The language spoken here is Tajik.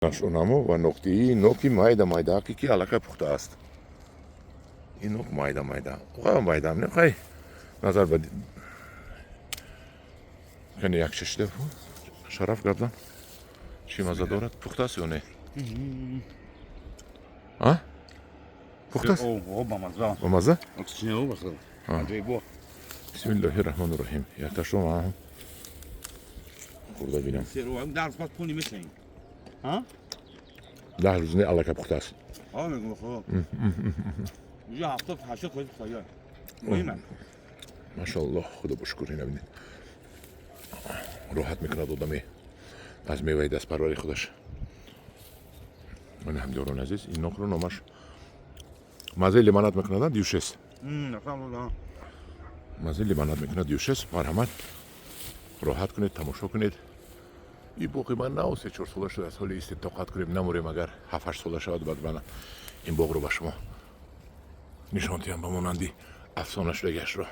Нашонамо ва нуқтаи ноки майда майдааке, ки аллакай пухтааст. Ин нок майда майда, майдаам не, хай, назар ба кани як чашида, Шараф, гапзан, чӣ мазза дорад? Пухтааст ё не? А, пухтааст? Бамаза. Бамазза. Бо. Бисмиллоҳи раҳмони раҳим. Якташро ман хӯрда бинам. 10 рӯз пас пуни мешавем. 10 рӯз не, аллакай пухтааст. Мегум, хуб, уже 70-80 фоиз пухтагӣ, муҳим. Машааллоҳ, худо ба шукр. Ина бинед, роҳат мекунад одаме аз меваи дастпарвари худаш. Мана, ҳамдиёрони азиз, ин нокро номаш маззаи лимонад мекунад, Дюшес, маззаи лимонад мекунад, Дюшес. Марҳамат, роҳат кунед, тамошо кунед. И боғи ман нав 3-4 сола шудааст. Ҳоли истед, тоқат кунем, намурем. Агар 7-8 сола шавад, баъд ман ин боғро ба шумо нишон диҳам, ба монанди афсона шудагиашро.